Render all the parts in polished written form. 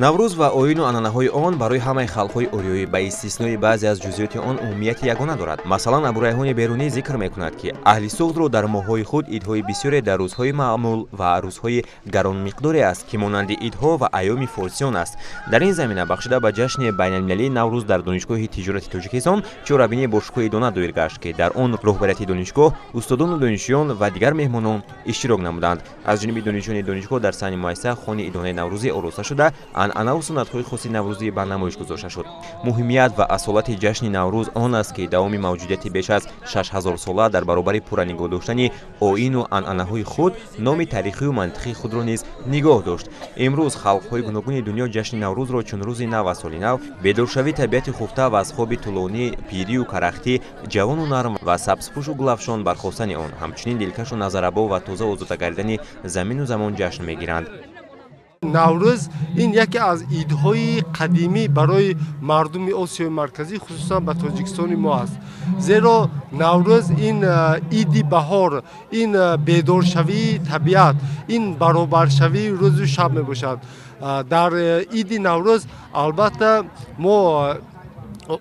Наврӯз ва оину анъанаҳои он барои ҳамаи халқҳои ориёӣ ба истиснои баъзе аз ҷузъиёти он умумияти ягона дорад. Масалан, Абурайҳони Берунӣ зикр мекунад, ки аҳли Суғдро дар моҳҳои худ идҳои бисёре дар рӯзҳои маъмул ва рӯзҳои гаронмиқдоре аст, ки монанди идҳо ва айёми форсиён аст. Дар ин замина бахшида ба ҷашни байналмилалии Наврӯз дар Донишгоҳи тиҷорати Тоҷикистон чорабинии бошукӯҳи идона доир гашт, ки дар он роҳбарияти донишгоҳ, устодону донишҷӯён ва дигар меҳмонон иштирок намуданд. Аз ҷониби донишҷӯёни донишгоҳ дар саҳни муассиса хони идонаи наврӯзӣ ороста шуда, анъанаву суннатҳои хоси наврӯзӣ ба намоиш гузошта шуд. Муҳимият ва асолати ҷашни Наврӯз он аст, ки давоми мавҷудияти беш аз 6000сола дар баробари пурра нигоҳ доштани оину анъанаҳои худ номи таърихию мантиқии худро низ нигоҳ дошт. Имрӯз халқҳои гуногуни дунё ҷашни Наврӯзро чун рӯзи нав ва соли нав, бедоршавии табиати хуфта ва аз хоби тӯлонӣ, пирию карахтӣ, ҷавону нарм ва сабзпӯшу гулафшон бархостани он, ҳамчунин дилкашу назаррабо ва тоза озода гардидани замину замон ҷашн мегиранд. Наврӯз ин яке аз идҳои қадимӣ барои мардуми Осиёи Марказӣ, хусусан ба Тоҷикистони мо аст. Зеро Наврӯз ин иди баҳор, ин бедоршавии табиат, ин баробаршавии рӯзу шаб мебошад. Дар иди Наврӯз албатта мо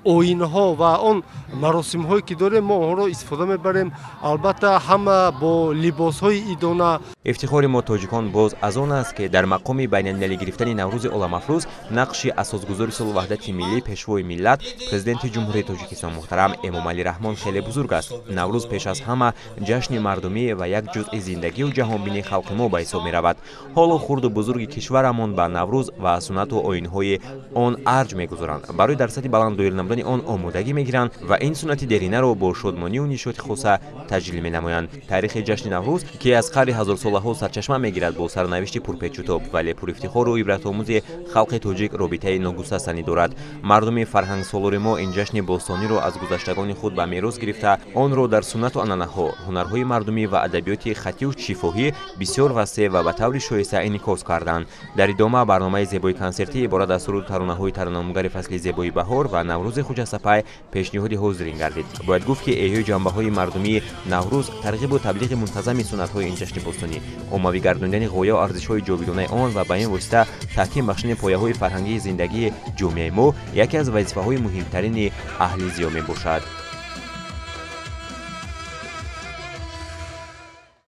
оинҳо ва он маросимҳое ки дорем, мо онҳоро истифода мебарем, албатта ҳама бо либосҳои идона. Ифтихори мо тоҷикон боз аз он аст, ки дар мақоми байналмилалӣ гирифтани Наврӯзи оламафрӯз нақши асосгузори сулҳу ваҳдати миллӣ, Пешвои миллат, Президенти Ҷумҳурии Тоҷикистон муҳтарам Эмомалӣ Раҳмон хеле бузург аст. Наврӯз пеш аз ҳама ҷашни мардумӣ ва як ҷузъи зиндагию ҷаҳонбинии халқи мо ба ҳисоб меравад. Ҳоло хурду бузурги кишварамон ба Наврӯз ва суннату оинҳои он арҷ мегузоранд, барои дар сатҳи баланд доир намудани он омодагӣ мегиранд ва ин суннати деринаро бо шодмонию нишоти хоса таҷлил менамоянд. Таърихи ҷашни Наврӯз, ки аз қарни ҳазорсолаҳо сарчашма мегирад, бо сарнавишти пурпечутоб, вале пурэфтихору ибратомӯзи халқи тоҷик робитаи ногусастанӣ дорад. Мардуми фарҳангсолори мо ин ҷашни бостониро аз гузаштагони худ ба мерос гирифта, онро дар суннату анъанаҳо, ҳунарҳои мардумӣ ва адабиёти хаттию шифоҳӣ бисёр васеъ ва ба таври шоиста инъикос карданд. Дар идома барномаи зебои консертӣ иборат аз суруду таронаҳои тараннумгари фасли зебои баҳор ва Наврӯзи хуҷастапай пешниҳоди ҳозирин гардид. Бояд гуфт, ки эҳёи ҷанбаҳои мардумии Наврӯз, тарғибу таблиғи мунтазами суннатҳои ин ҷашни бостонӣ, оммавӣ гардондани ғояву арзишҳои ҷовидонаи он ва ба ин восита таҳким бахшидани пояҳои фарҳангии зиндагии ҷомеаи мо яке аз вазифаҳои муҳимтарини аҳли зиё мебошад.